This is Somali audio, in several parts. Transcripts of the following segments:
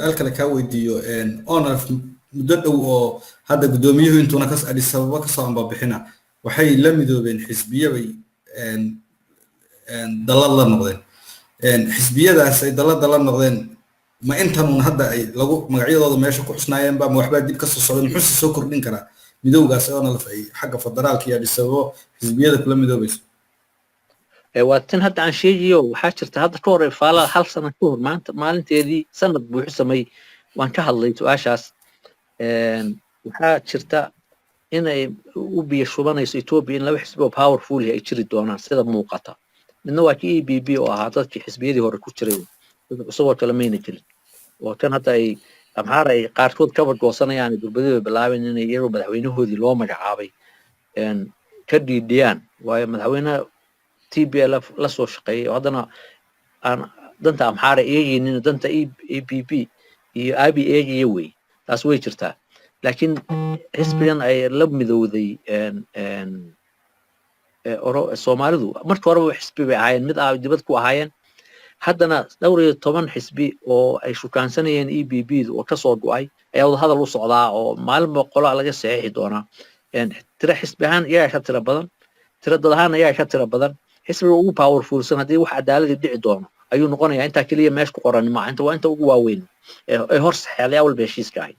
Su-aal kale kaa weydiiyo. ONLF muddo dhow oo hadda guddoomiyuhu intuuna kas Addis Ababa kasoo ambabixina waxay la midoobeen xisbiya bay dalad la noqdeen. Xisbiyadaas ay dalada la noqdeen ma intan uun hadda ay lagu magacyadooda meesha ku xusnaayeenba, ma waxbaa dib kasoo socda? Muxuuse soo kordhin karaa midowgaas ONLF ay xagga federaalka iyo Addis Ababa xisbiyada kula midoobayso? Waa tan hadda aan sheegayo. Waxaa jirta hadda ka hor faala hal sano ka hor maanta maalinteedii sanad buuxu samay waan ka hadlay su-aashaas. Waxaa jirta inay u biyo shubanayso Ethiopia in laba xisbi oo powerful ay jiri doonaan sida muuqata. Midna waa kii EPP oo ahaa dadkii xisbiyadii hore ku jiray, dad cusub oo kale mayna jirin, oo kan hadda ay Amxaara ay qaarkood kaba goosanayaan, durbadiiba bilaabeen inay iyagoo madaxweynahoodii loo magacaabay ka dhiidhiyaan, waayo madaxweynaha TPLF la soo shaqeeyay oo haddana aan danta Amxaara eegaynin, danta EPP iyo Abiy eegaya wey. Taas way jirtaa, laakiin xisbigan ay la midowday Soomaalidu marka horeba xisbi bay ahaayeen, mid ah dibad ku ahaayeen. Haddana dhowr iyo toban xisbi oo ay shukaansanayeen EPP oo kasoo go'ay ayaa wada hadal u socdaa, oo maalinba qolaa laga saxiixi doonaa. Tiro xisbi ahaan iyagaa ka tiro badan, tiro dad ahaan iyagaa ka tiro badan. Xisbiga ugu powerfulsan haddii wax cadaaladii dhici doono ayuu noqonayaa. Intaa keliya meesha ku qoran maa, inta waa inta ugu waaweyn ee hor saxeexday awalba heshiiska ahayd.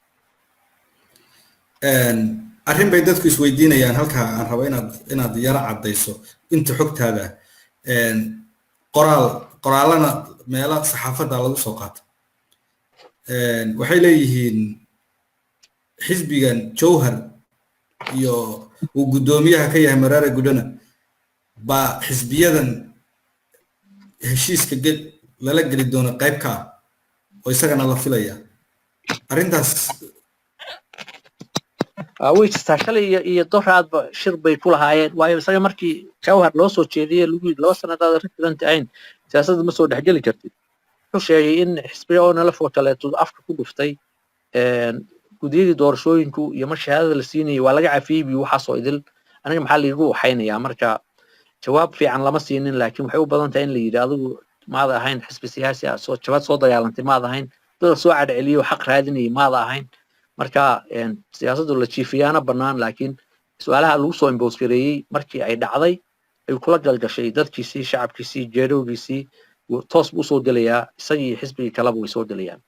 Arrin bay dadku isweydiinayaan halkaa aan rabo inaad yaro caddayso inta xogtaada. Qoraal qoraallana meelo saxaafadda lagu soo qaato waxay leeyihiin xisbigan Jowhar iyo uu guddoomiyaha ka yahay Maraare Gudhana baa xisbiyadan heshiiska lala geli doono qayb ka ah, oo isagana la filaya arrintaas. Way jirtaa. Shalay iyo doraadba shir bay ku lahaayeen, waayo isaga markii Jawhar loo soo jeediyey lagu yidhi 2 sano hadaad resident ahayn siyaasadda ma soo dhexgeli kartid, wuxuu sheegay in xisbiga ONLF oo kaleeto afka ku dhuftay gudiyadii doorashooyinku iyo mar shahaadada la siinayay waa laga cafiyey biyo waxaasoo idil, aniga maxaa laigu waxaynayaa? Marka jawaab fiican lama siinin, laakiin waxay u badan tahay in la yidhi adigu maada ahayn xisbi siyaasi ah, soo jawaab soo dagaalantay maad ahayn, dad soo cadceliyey oo xaq raadinayay maada ahayn. Marka siyaasaddu la jiifiyaana bannaan, laakiin su-aalaha lagu soo impose gareeyey markii ay dhacday ayuu kula galgashay dadkiisii, shacabkiisii, jeerowgiisii. Toos buu usoo gelayaa, isagii xisbigii kaleba way soo gelayaan.